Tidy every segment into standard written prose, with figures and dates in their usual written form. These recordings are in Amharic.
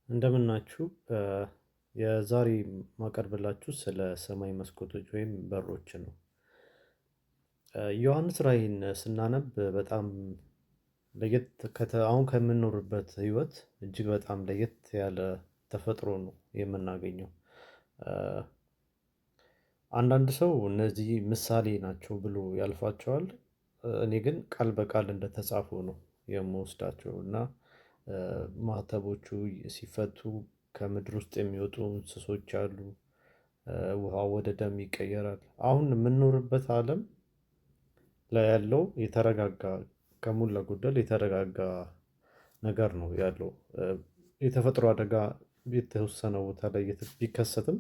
እንደምናችሁ። የዛሬ ማቀርብላችሁ ስለ ሰማይ መስኮቶች ወይም በሮች ነው። ዮሐንስ ራእይን ስናነብ በጣም ለየት አሁን ከምንኖርበት ህይወት እጅግ በጣም ለየት ያለ ተፈጥሮ ነው የምናገኘው። አንዳንድ ሰው እነዚህ ምሳሌ ናቸው ብሎ ያልፋቸዋል። እኔ ግን ቃል በቃል እንደተጻፉ ነው የምወስዳቸው እና ማህተቦቹ ሲፈቱ ከምድር ውስጥ የሚወጡ እንስሶች አሉ። ውሃ ወደ ደም ይቀየራል። አሁን የምንኖርበት አለም ላይ ያለው የተረጋጋ፣ ከሞላ ጎደል የተረጋጋ ነገር ነው ያለው። የተፈጥሮ አደጋ የተወሰነ ቦታ ላይ ቢከሰትም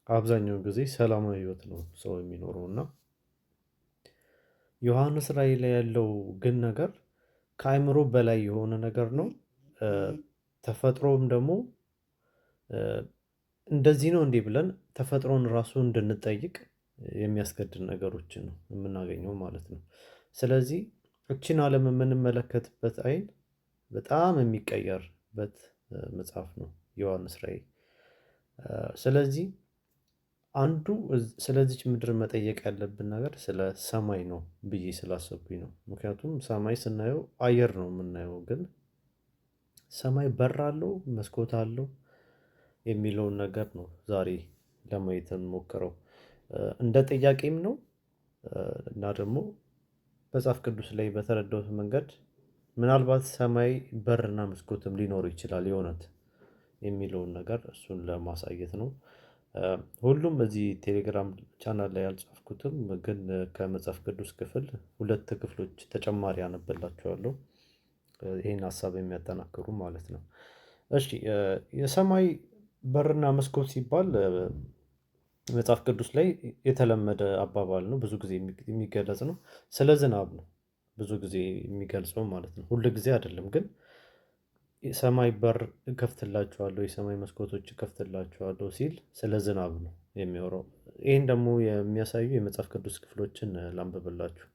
አብዛኛውን ጊዜ ሰላማዊ ህይወት ነው ሰው የሚኖረው። እና ዮሐንስ ራእይ ላይ ያለው ግን ነገር ከአእምሮ በላይ የሆነ ነገር ነው። ተፈጥሮም ደግሞ እንደዚህ ነው እንዴ ብለን ተፈጥሮን ራሱ እንድንጠይቅ የሚያስገድድ ነገሮችን ነው የምናገኘው ማለት ነው። ስለዚህ እቺን አለም የምንመለከትበት አይን በጣም የሚቀየርበት መጽሐፍ ነው ዮሐንስ ራእይ። ስለዚህ አንዱ ስለዚች ምድር መጠየቅ ያለብን ነገር ስለ ሰማይ ነው ብዬ ስላሰብኩኝ ነው። ምክንያቱም ሰማይ ስናየው አየር ነው የምናየው፣ ግን ሰማይ በር አለው፣ መስኮት አለው የሚለውን ነገር ነው ዛሬ ለማየት የምሞክረው። እንደ ጥያቄም ነው እና ደግሞ መጽሐፍ ቅዱስ ላይ በተረዳሁት መንገድ ምናልባት ሰማይ በርና መስኮትም ሊኖር ይችላል የእውነት የሚለውን ነገር እሱን ለማሳየት ነው። ሁሉም እዚህ ቴሌግራም ቻናል ላይ ያልጻፍኩትም ግን ከመጽሐፍ ቅዱስ ክፍል ሁለት ክፍሎች ተጨማሪ አነብላችኋለሁ፣ ይሄን ሀሳብ የሚያጠናክሩ ማለት ነው። እሺ፣ የሰማይ በርና መስኮት ሲባል መጽሐፍ ቅዱስ ላይ የተለመደ አባባል ነው። ብዙ ጊዜ የሚገለጽ ነው። ስለ ዝናብ ነው ብዙ ጊዜ የሚገልጸው ማለት ነው። ሁል ጊዜ አይደለም፣ ግን የሰማይ በር እከፍትላችኋለሁ፣ የሰማይ መስኮቶች እከፍትላችኋለሁ ሲል ስለ ዝናብ ነው የሚያወራው። ይህን ደግሞ የሚያሳዩ የመጽሐፍ ቅዱስ ክፍሎችን ላንብብላችሁ።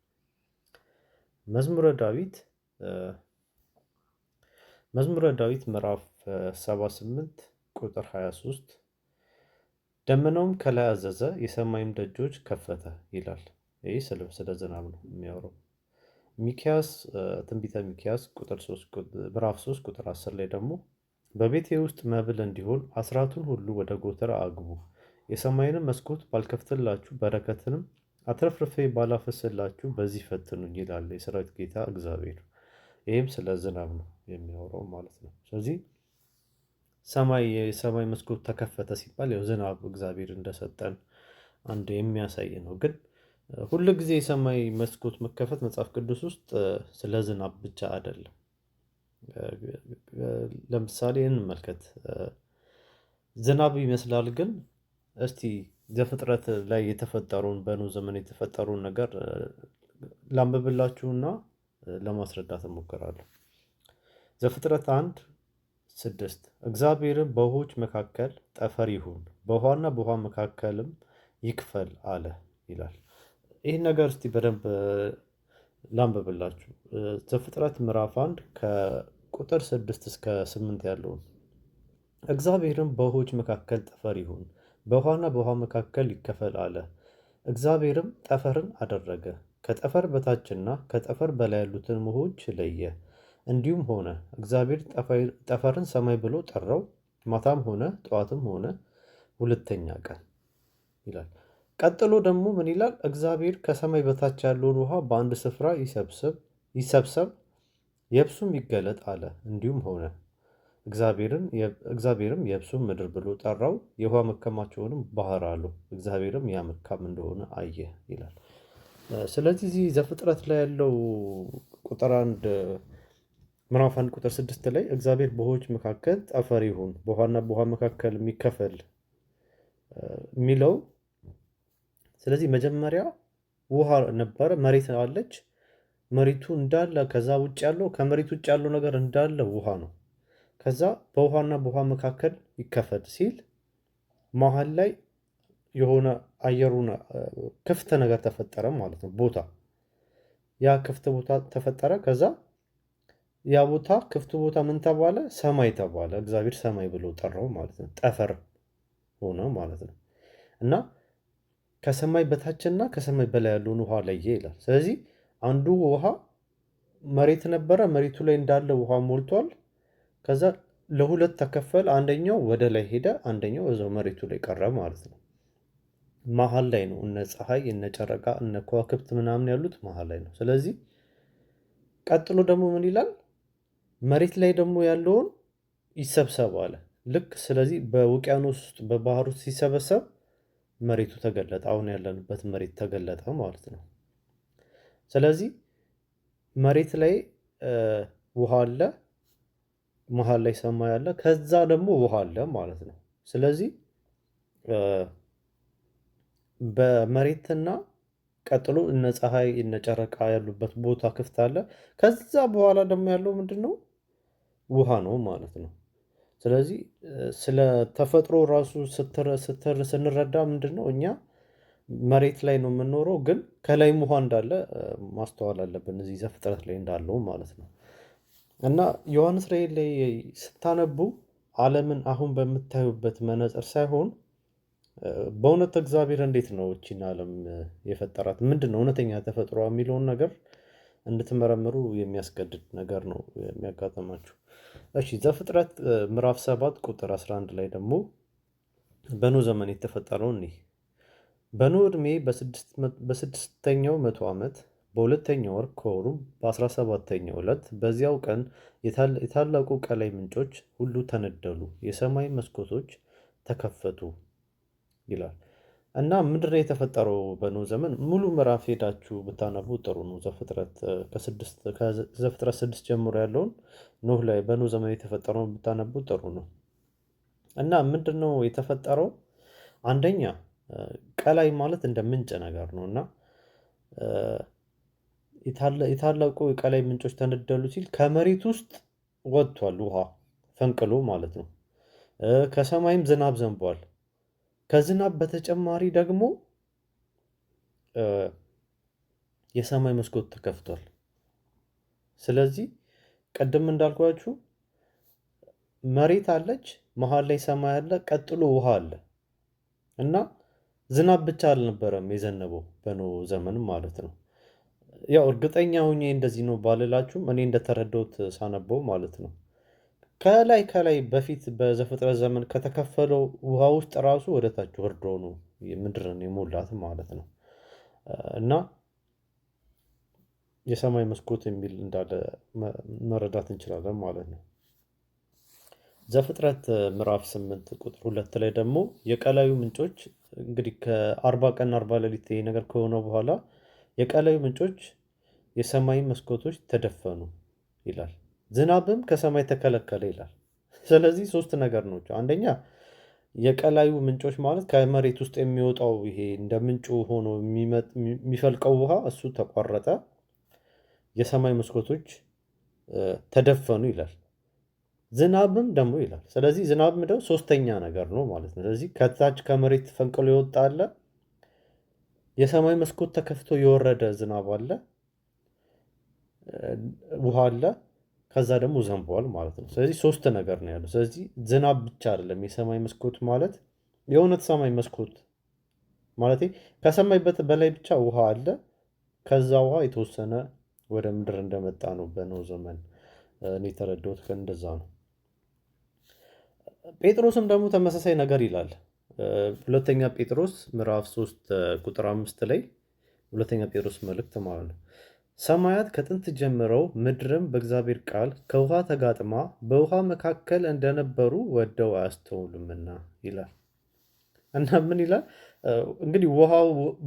መዝሙረ ዳዊት ምዕራፍ 78 ቁጥር 23፣ ደመናውም ከላይ አዘዘ፣ የሰማይም ደጆች ከፈተ ይላል። ይህ ስለ ዝናብ ነው የሚያወራው። ሚኪያስ፣ ትንቢተ ሚኪያስ ቁጥር 3፣ ምዕራፍ 3 ቁጥር 10 ላይ ደግሞ በቤቴ ውስጥ መብል እንዲሆን አስራቱን ሁሉ ወደ ጎተራ አግቡ፣ የሰማይንም መስኮት ባልከፍትላችሁ፣ በረከትንም አትረፍርፌ ባላፈስላችሁ በዚህ ፈትኑኝ ይላል የሰራዊት ጌታ እግዚአብሔር። ይህም ስለ ዝናብ ነው የሚያወራው ማለት ነው። ስለዚህ የሰማይ መስኮት ተከፈተ ሲባል ያው ዝናብ እግዚአብሔር እንደሰጠን አንድ የሚያሳይ ነው። ግን ሁል ጊዜ የሰማይ መስኮት መከፈት መጽሐፍ ቅዱስ ውስጥ ስለ ዝናብ ብቻ አይደለም። ለምሳሌ እንመልከት። ዝናብ ይመስላል፣ ግን እስቲ ዘፍጥረት ላይ የተፈጠረውን፣ በኖህ ዘመን የተፈጠረውን ነገር ላንብብላችሁና ለማስረዳት እሞክራለሁ። ዘፍጥረት 1:6፣ እግዚአብሔርም በውኆች መካከል ጠፈር ይሁን፣ በውኃና በውኃ መካከልም ይክፈል አለ ይላል። ይህን ነገር እስቲ በደንብ ላንብብላችሁ። ዘፍጥረት ምዕራፍ 1 ከቁጥር 6 እስከ 8 ያለውን፣ እግዚአብሔርም በውኆች መካከል ጠፈር ይሁን፣ በውኃና በውኃ መካከል ይከፈል አለ። እግዚአብሔርም ጠፈርን አደረገ፣ ከጠፈር በታችና ከጠፈር በላይ ያሉትን ውኆች ለየ። እንዲሁም ሆነ። እግዚአብሔር ጠፈርን ሰማይ ብሎ ጠራው። ማታም ሆነ ጠዋትም ሆነ ሁለተኛ ቀን ይላል። ቀጥሎ ደግሞ ምን ይላል? እግዚአብሔር ከሰማይ በታች ያለውን ውሃ በአንድ ስፍራ ይሰብሰብ፣ የብሱም ይገለጥ አለ። እንዲሁም ሆነ። እግዚአብሔርም የብሱን ምድር ብሎ ጠራው፣ የውሃ መከማቸውንም ባህር አለው። እግዚአብሔርም ያ መልካም እንደሆነ አየ ይላል። ስለዚህ እዚህ ዘፍጥረት ላይ ያለው ቁጥር 1፣ ምዕራፍ 1 ቁጥር 6 ላይ እግዚአብሔር በውኆች መካከል ጠፈር ይሁን፣ በውኃና በውኃ መካከል የሚከፈል የሚለው፣ ስለዚህ መጀመሪያ ውሃ ነበረ፣ መሬት አለች። መሬቱ እንዳለ፣ ከዛ ውጭ ያለው፣ ከመሬት ውጭ ያለው ነገር እንዳለ ውሃ ነው። ከዛ በውሃና በውሃ መካከል ይከፈል ሲል መሀል ላይ የሆነ አየሩን ክፍት ነገር ተፈጠረ ማለት ነው። ቦታ፣ ያ ክፍት ቦታ ተፈጠረ። ከዛ ያ ቦታ ክፍቱ ቦታ ምን ተባለ? ሰማይ ተባለ። እግዚአብሔር ሰማይ ብሎ ጠራው ማለት ነው። ጠፈር ሆነ ማለት ነው። እና ከሰማይ በታችና ከሰማይ በላይ ያለውን ውሃ ለየ ይላል። ስለዚህ አንዱ ውሃ መሬት ነበረ። መሬቱ ላይ እንዳለ ውሃ ሞልቷል። ከዛ ለሁለት ተከፈለ። አንደኛው ወደ ላይ ሄደ፣ አንደኛው እዛው መሬቱ ላይ ቀረ ማለት ነው። መሀል ላይ ነው እነ ፀሐይ፣ እነ ጨረቃ፣ እነ ከዋክብት ምናምን ያሉት መሀል ላይ ነው። ስለዚህ ቀጥሎ ደግሞ ምን ይላል? መሬት ላይ ደግሞ ያለውን ይሰብሰብ አለ። ልክ ስለዚህ በውቅያኖስ ውስጥ በባህር ውስጥ ሲሰበሰብ መሬቱ ተገለጠ። አሁን ያለንበት መሬት ተገለጠ ማለት ነው። ስለዚህ መሬት ላይ ውሃ አለ፣ መሀል ላይ ሰማይ አለ፣ ከዛ ደግሞ ውሃ አለ ማለት ነው። ስለዚህ በመሬትና ቀጥሎ እነ ፀሐይ እነ ጨረቃ ያሉበት ቦታ ክፍት አለ። ከዛ በኋላ ደግሞ ያለው ምንድን ነው? ውሃ ነው ማለት ነው። ስለዚህ ስለ ተፈጥሮ ራሱ ስንረዳ ምንድን ነው እኛ መሬት ላይ ነው የምንኖረው፣ ግን ከላይም ውሃ እንዳለ ማስተዋል አለብን፣ እዚህ ዘፍጥረት ላይ እንዳለው ማለት ነው። እና ዮሐንስ ራእይ ላይ ስታነቡ ዓለምን አሁን በምታዩበት መነጽር ሳይሆን በእውነት እግዚአብሔር እንዴት ነው እቺን ዓለም የፈጠራት፣ ምንድን ነው እውነተኛ ተፈጥሯ የሚለውን ነገር እንድትመረምሩ የሚያስገድድ ነገር ነው የሚያጋጥማችሁ። እሺ፣ ዘፍጥረት ምዕራፍ 7 ቁጥር 11 ላይ ደግሞ በኖህ ዘመን የተፈጠረው እኒህ። በኖህ ዕድሜ በስድስተኛው መቶ ዓመት በሁለተኛው ወር ከወሩም በ17ኛው ዕለት በዚያው ቀን የታላቁ ቀላይ ምንጮች ሁሉ ተነደሉ፣ የሰማይ መስኮቶች ተከፈቱ ይላል። እና ምንድን ነው የተፈጠረው በኖህ ዘመን? ሙሉ ምዕራፍ ሄዳችሁ ብታነቡ ጥሩ ነው። ዘፍጥረት 6 ጀምሮ ያለውን ኖህ ላይ በኖህ ዘመን የተፈጠረውን ብታነቡ ጥሩ ነው። እና ምንድን ነው የተፈጠረው? አንደኛ ቀላይ ማለት እንደ ምንጭ ነገር ነው። እና የታላቁ የቀላይ ምንጮች ተነደሉ ሲል ከመሬት ውስጥ ወጥቷል ውሃ ፈንቅሎ ማለት ነው። ከሰማይም ዝናብ ዘንቧል። ከዝናብ በተጨማሪ ደግሞ የሰማይ መስኮት ተከፍቷል። ስለዚህ ቅድም እንዳልኳችሁ መሬት አለች፣ መሀል ላይ ሰማይ አለ፣ ቀጥሎ ውሃ አለ። እና ዝናብ ብቻ አልነበረም የዘነበው በኖህ ዘመን ማለት ነው። ያው እርግጠኛ ሆኜ እንደዚህ ነው ባልላችሁም እኔ እንደተረዳሁት ሳነበው ማለት ነው። ከላይ ከላይ በፊት በዘፍጥረት ዘመን ከተከፈለው ውሃ ውስጥ ራሱ ወደ ታች ወርዶ ነው ምድርን የሞላት ማለት ነው። እና የሰማይ መስኮት የሚል እንዳለ መረዳት እንችላለን ማለት ነው። ዘፍጥረት ምዕራፍ 8 ቁጥር 2 ላይ ደግሞ የቀላዩ ምንጮች እንግዲህ ከ40 ቀን 40 ሌሊት ይሄ ነገር ከሆነ በኋላ የቀላዩ ምንጮች የሰማይ መስኮቶች ተደፈኑ ይላል። ዝናብም ከሰማይ ተከለከለ ይላል። ስለዚህ ሶስት ነገር ነው። አንደኛ የቀላዩ ምንጮች ማለት ከመሬት ውስጥ የሚወጣው ይሄ እንደ ምንጩ ሆኖ የሚፈልቀው ውሃ እሱ ተቋረጠ። የሰማይ መስኮቶች ተደፈኑ ይላል። ዝናብም ደግሞ ይላል። ስለዚህ ዝናብም ደግሞ ሶስተኛ ነገር ነው ማለት ነው። ስለዚህ ከታች ከመሬት ፈንቅሎ የወጣ አለ፣ የሰማይ መስኮት ተከፍቶ የወረደ ዝናብ አለ፣ ውሃ አለ፣ ከዛ ደግሞ ዘንቧል ማለት ነው። ስለዚህ ሶስት ነገር ነው ያለው። ስለዚህ ዝናብ ብቻ አይደለም። የሰማይ መስኮት ማለት የእውነት ሰማይ መስኮት ማለት ከሰማይ በላይ ብቻ ውሃ አለ። ከዛ ውሃ የተወሰነ ወደ ምድር እንደመጣ ነው በኖህ ዘመን እኔ የተረዳሁት እንደዛ ነው። ጴጥሮስም ደግሞ ተመሳሳይ ነገር ይላል። ሁለተኛ ጴጥሮስ ምዕራፍ 3 ቁጥር 5 ላይ ሁለተኛ ጴጥሮስ መልእክት ማለት ነው። ሰማያት ከጥንት ጀምረው ምድርም በእግዚአብሔር ቃል ከውሃ ተጋጥማ በውሃ መካከል እንደነበሩ ወደው አያስተውሉምና ይላል። እና ምን ይላል እንግዲህ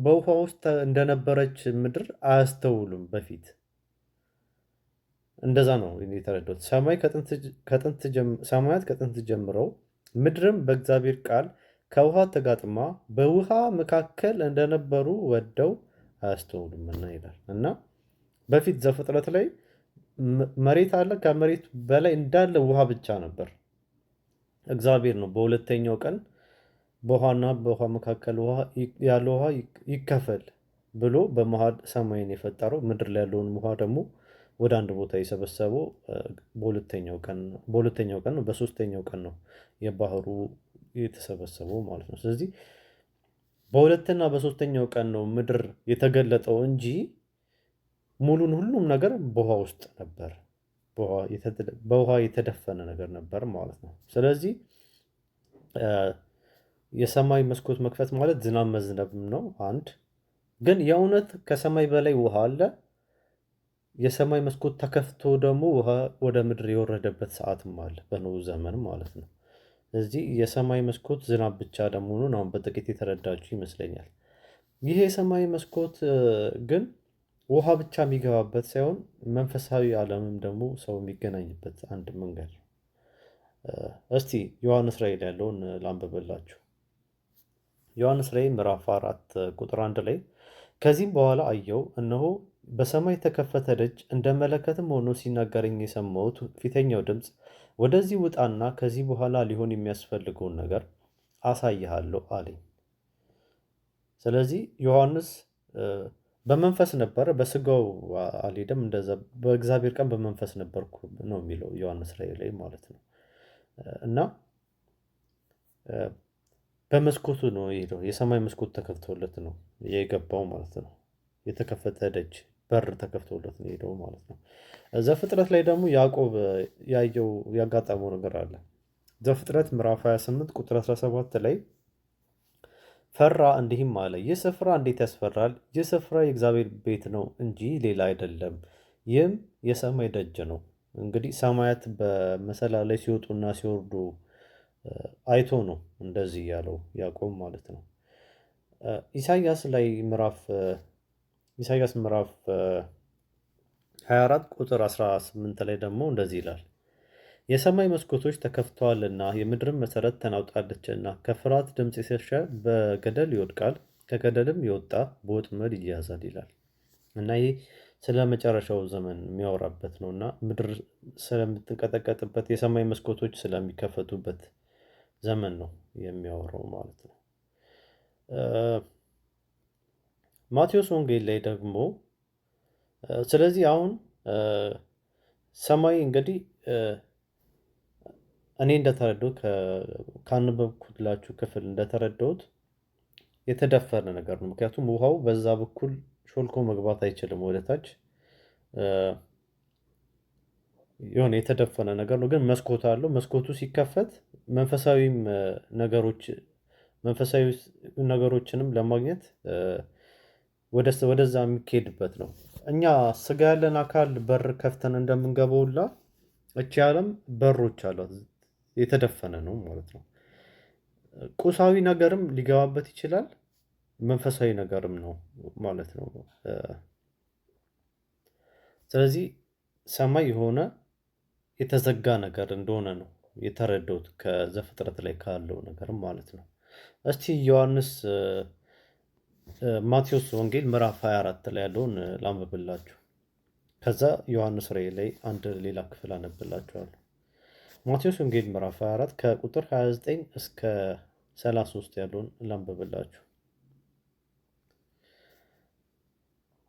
በውሃ ውስጥ እንደነበረች ምድር አያስተውሉም በፊት። እንደዛ ነው የተረዳሁት። ሰማያት ከጥንት ጀምረው ምድርም በእግዚአብሔር ቃል ከውሃ ተጋጥማ በውሃ መካከል እንደነበሩ ወደው አያስተውሉምና ይላል። እና በፊት ዘፍጥረት ላይ መሬት አለ፣ ከመሬት በላይ እንዳለ ውሃ ብቻ ነበር። እግዚአብሔር ነው በሁለተኛው ቀን በውሃና በውሃ መካከል ያለው ውሃ ይከፈል ብሎ በመሃል ሰማይን የፈጠረው፣ ምድር ላይ ያለውን ውሃ ደግሞ ወደ አንድ ቦታ የሰበሰበው በሁለተኛው ቀን ነው። በሶስተኛው ቀን ነው የባህሩ የተሰበሰበው ማለት ነው። ስለዚህ በሁለትና በሶስተኛው ቀን ነው ምድር የተገለጠው እንጂ ሙሉን ሁሉም ነገር በውሃ ውስጥ ነበር፣ በውሃ የተደፈነ ነገር ነበር ማለት ነው። ስለዚህ የሰማይ መስኮት መክፈት ማለት ዝናብ መዝነብ ነው። አንድ ግን የእውነት ከሰማይ በላይ ውሃ አለ። የሰማይ መስኮት ተከፍቶ ደግሞ ውሃ ወደ ምድር የወረደበት ሰዓትም አለ በኖህ ዘመን ማለት ነው። እዚህ የሰማይ መስኮት ዝናብ ብቻ መሆኑን አሁን በጥቂት የተረዳችሁ ይመስለኛል። ይህ የሰማይ መስኮት ግን ውሃ ብቻ የሚገባበት ሳይሆን መንፈሳዊ ዓለምም ደግሞ ሰው የሚገናኝበት አንድ መንገድ ነው። እስቲ ዮሐንስ ራእይ ላይ ያለውን ላንብብላችሁ። ዮሐንስ ራእይ ምዕራፍ 4 ቁጥር 1 ላይ ከዚህም በኋላ አየሁ፣ እነሆ በሰማይ የተከፈተ ደጅ እንደ መለከትም ሆኖ ሲናገረኝ የሰማሁት ፊተኛው ድምፅ ወደዚህ ውጣና ከዚህ በኋላ ሊሆን የሚያስፈልገውን ነገር አሳይሃለሁ አለኝ። ስለዚህ ዮሐንስ በመንፈስ ነበረ፣ በስጋው አልሄደም። እንደዛ በእግዚአብሔር ቀን በመንፈስ ነበርኩ ነው የሚለው ዮሐንስ ራእይ ላይ ማለት ነው። እና በመስኮቱ ነው የሄደው። የሰማይ መስኮት ተከፍቶለት ነው የገባው ማለት ነው። የተከፈተ ደጅ በር ተከፍቶለት ነው የሄደው ማለት ነው። ዘፍጥረት ላይ ደግሞ ያዕቆብ ያየው ያጋጠመው ነገር አለ። ዘፍጥረት ምዕራፍ 28 ቁጥር 17 ላይ ፈራ እንዲህም አለ፣ ይህ ስፍራ እንዴት ያስፈራል! ይህ ስፍራ የእግዚአብሔር ቤት ነው እንጂ ሌላ አይደለም፣ ይህም የሰማይ ደጅ ነው። እንግዲህ ሰማያት በመሰላል ላይ ሲወጡና ሲወርዱ አይቶ ነው እንደዚህ ያለው ያዕቆብ ማለት ነው። ኢሳይያስ ላይ ኢሳይያስ ምዕራፍ 24 ቁጥር 18 ላይ ደግሞ እንደዚህ ይላል፣ የሰማይ መስኮቶች ተከፍተዋልና የምድርም መሰረት ተናውጣለችና፣ ከፍርሃት ድምፅ የሸሸ በገደል ይወድቃል፣ ከገደልም የወጣ በወጥመድ ይያዛል ይላል። እና ይህ ስለ መጨረሻው ዘመን የሚያወራበት ነው እና ምድር ስለምትንቀጠቀጥበት የሰማይ መስኮቶች ስለሚከፈቱበት ዘመን ነው የሚያወራው ማለት ነው። ማቴዎስ ወንጌል ላይ ደግሞ ስለዚህ አሁን ሰማይ እንግዲህ እኔ እንደተረዳሁት ካነበብኩላችሁ ክፍል እንደተረዳሁት የተደፈነ ነገር ነው። ምክንያቱም ውሃው በዛ በኩል ሾልኮ መግባት አይችልም ወደ ታች፣ የሆነ የተደፈነ ነገር ነው። ግን መስኮት አለው። መስኮቱ ሲከፈት ነገሮች መንፈሳዊ ነገሮችንም ለማግኘት ወደዛ የሚካሄድበት ነው። እኛ ስጋ ያለን አካል በር ከፍተን እንደምንገባው ሁላ እቺ ዓለም በሮች አሏት፣ የተደፈነ ነው ማለት ነው። ቁሳዊ ነገርም ሊገባበት ይችላል፣ መንፈሳዊ ነገርም ነው ማለት ነው። ስለዚህ ሰማይ የሆነ የተዘጋ ነገር እንደሆነ ነው የተረዳሁት ከዘፍጥረት ላይ ካለው ነገር ማለት ነው። እስቲ ዮሐንስ ማቴዎስ ወንጌል ምዕራፍ 24 ላይ ያለውን ላንብብላችሁ። ከዛ ዮሐንስ ራእይ ላይ አንድ ሌላ ክፍል አነብላችኋለሁ። ማቴዎስ ወንጌል ምዕራፍ 24 ከቁጥር 29 እስከ 33 ያለውን ላንብብላችሁ።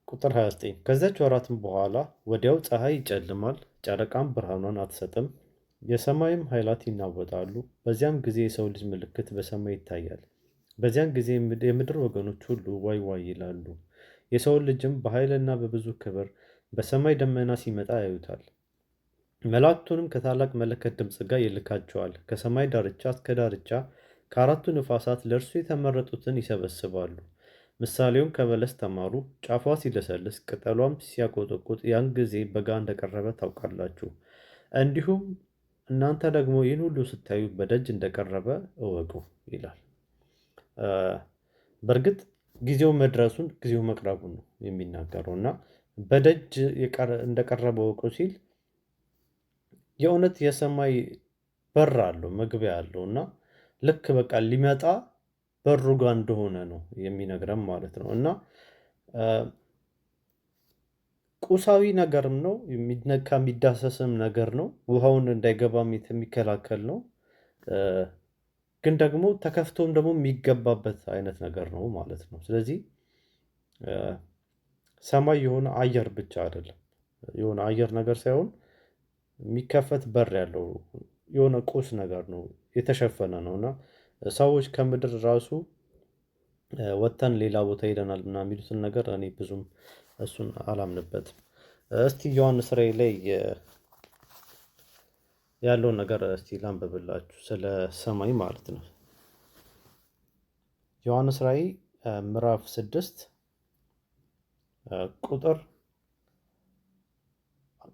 ቁጥር 29 ከዚያች ወራትም በኋላ ወዲያው ፀሐይ ይጨልማል፣ ጨረቃም ብርሃኗን አትሰጥም፣ የሰማይም ኃይላት ይናወጣሉ። በዚያም ጊዜ የሰው ልጅ ምልክት በሰማይ ይታያል። በዚያን ጊዜ የምድር ወገኖች ሁሉ ዋይ ዋይ ይላሉ። የሰው ልጅም በኃይልና በብዙ ክብር በሰማይ ደመና ሲመጣ ያዩታል። መላእክቱንም ከታላቅ መለከት ድምፅ ጋር ይልካቸዋል። ከሰማይ ዳርቻ እስከ ዳርቻ ከአራቱ ንፋሳት ለእርሱ የተመረጡትን ይሰበስባሉ። ምሳሌውን ከበለስ ተማሩ። ጫፏ ሲለሰልስ ቅጠሏም ሲያቆጠቁጥ ያን ጊዜ በጋ እንደቀረበ ታውቃላችሁ። እንዲሁም እናንተ ደግሞ ይህን ሁሉ ስታዩ በደጅ እንደቀረበ እወቁ ይላል። በእርግጥ ጊዜው መድረሱን ጊዜው መቅረቡን ነው የሚናገረው እና በደጅ እንደቀረበ እወቁ ሲል የእውነት የሰማይ በር አለው፣ መግቢያ አለው እና ልክ በቃ ሊመጣ በሩ ጋር እንደሆነ ነው የሚነግረን ማለት ነው። እና ቁሳዊ ነገርም ነው፣ የሚነካ የሚዳሰስም ነገር ነው። ውሃውን እንዳይገባም የሚከላከል ነው። ግን ደግሞ ተከፍቶም ደግሞ የሚገባበት አይነት ነገር ነው ማለት ነው። ስለዚህ ሰማይ የሆነ አየር ብቻ አይደለም፣ የሆነ አየር ነገር ሳይሆን የሚከፈት በር ያለው የሆነ ቁስ ነገር ነው፣ የተሸፈነ ነው። እና ሰዎች ከምድር ራሱ ወጥተን ሌላ ቦታ ሄደናል ምናምን የሚሉትን ነገር እኔ ብዙም እሱን አላምንበትም። እስቲ ዮሐንስ ራእይ ላይ ያለውን ነገር እስቲ ላንብብላችሁ ስለ ሰማይ ማለት ነው። ዮሐንስ ራእይ ምዕራፍ 6 ቁጥር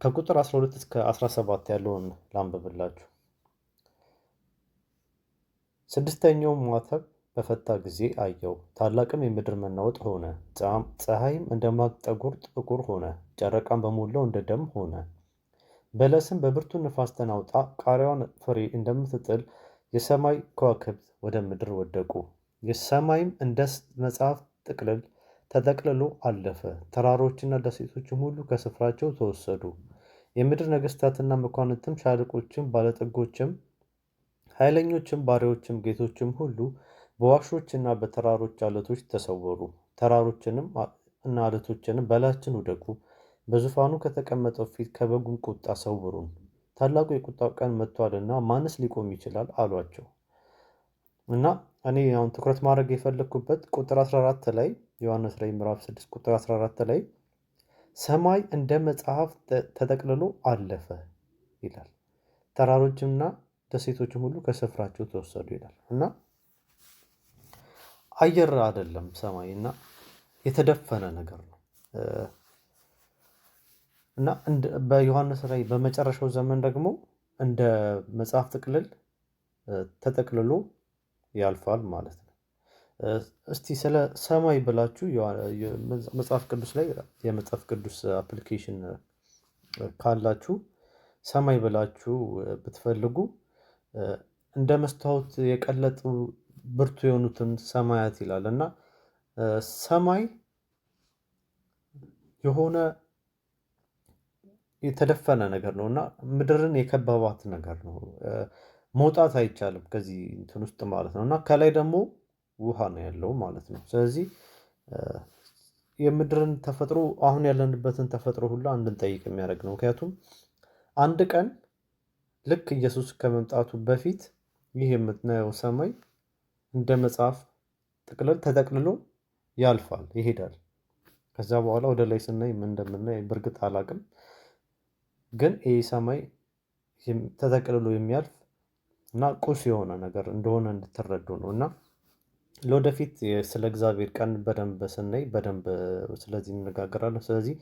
ከቁጥር 12 እስከ 17 ያለውን ላንብብላችሁ። ስድስተኛው ማኅተም በፈታ ጊዜ አየሁ፣ ታላቅም የምድር መናወጥ ሆነ። ፀሐይም እንደ ማቅ ጠጉር ጥቁር ሆነ፣ ጨረቃም በሞላው እንደ ደም ሆነ። በለስም በብርቱ ንፋስ ተናውጣ ቃሪያዋን ፍሬ እንደምትጥል የሰማይ ከዋክብት ወደ ምድር ወደቁ። የሰማይም እንደ መጽሐፍ ጥቅልል ተጠቅልሎ አለፈ። ተራሮችና ደሴቶችም ሁሉ ከስፍራቸው ተወሰዱ። የምድር ነገሥታትና መኳንንትም፣ ሻለቆችም፣ ባለጠጎችም፣ ኃይለኞችም፣ ባሪያዎችም፣ ጌቶችም ሁሉ በዋሾችና በተራሮች አለቶች ተሰወሩ። ተራሮችንም እና አለቶችንም በላያችን ውደቁ፣ በዙፋኑ ከተቀመጠው ፊት ከበጉም ቁጣ ሰውሩን፣ ታላቁ የቁጣው ቀን መጥቷልና ማንስ ሊቆም ይችላል አሏቸው። እና እኔ አሁን ትኩረት ማድረግ የፈለግኩበት ቁጥር 14 ላይ፣ ዮሐንስ ራእይ ምዕራፍ 6 ቁጥር 14 ላይ ሰማይ እንደ መጽሐፍ ተጠቅልሎ አለፈ ይላል። ተራሮችምና ደሴቶችም ሁሉ ከስፍራቸው ተወሰዱ ይላል። እና አየር አይደለም ሰማይ እና የተደፈነ ነገር ነው። እና በዮሐንስ ራእይ በመጨረሻው ዘመን ደግሞ እንደ መጽሐፍ ጥቅልል ተጠቅልሎ ያልፋል ማለት ነው። እስቲ ስለ ሰማይ ብላችሁ መጽሐፍ ቅዱስ ላይ፣ የመጽሐፍ ቅዱስ application ካላችሁ፣ ሰማይ ብላችሁ ብትፈልጉ እንደ መስታወት የቀለጡ ብርቱ የሆኑትን ሰማያት ይላል። እና ሰማይ የሆነ የተደፈነ ነገር ነው እና ምድርን የከበባት ነገር ነው። መውጣት አይቻልም ከዚህ እንትን ውስጥ ማለት ነው። እና ከላይ ደግሞ ውሃ ነው ያለው ማለት ነው። ስለዚህ የምድርን ተፈጥሮ፣ አሁን ያለንበትን ተፈጥሮ ሁላ እንድንጠይቅ የሚያደርግ ነው። ምክንያቱም አንድ ቀን ልክ ኢየሱስ ከመምጣቱ በፊት ይህ የምናየው ሰማይ እንደ መጽሐፍ ጥቅልል ተጠቅልሎ ያልፋል፣ ይሄዳል። ከዛ በኋላ ወደ ላይ ስናይ ምን እንደምናይ በእርግጥ አላቅም። ግን ይህ ሰማይ ተጠቅልሎ የሚያልፍ እና ቁስ የሆነ ነገር እንደሆነ እንድትረዱ ነው። እና ለወደፊት ስለ እግዚአብሔር ቀን በደንብ ስናይ በደንብ ስለዚህ እንነጋገራለን። ስለዚህ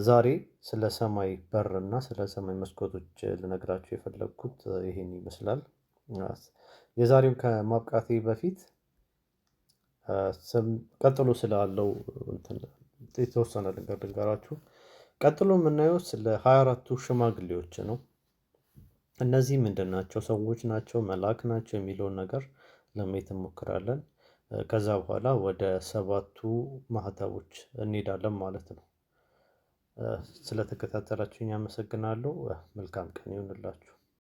ዛሬ ስለ ሰማይ በር እና ስለ ሰማይ መስኮቶች ልነግራችሁ የፈለግኩት ይሄን ይመስላል። የዛሬውን ከማብቃቴ በፊት ቀጥሎ ስላለው የተወሰነ ነገር ልንገራችሁ። ቀጥሎ የምናየው ስለ 24ቱ ሽማግሌዎች ነው። እነዚህ ምንድን ናቸው? ሰዎች ናቸው? መልአክ ናቸው? የሚለውን ነገር ለማየት እንሞክራለን። ከዛ በኋላ ወደ ሰባቱ ማህተቦች እንሄዳለን ማለት ነው። ስለተከታተላችሁኝ አመሰግናለሁ። መልካም ቀን ይሁንላችሁ።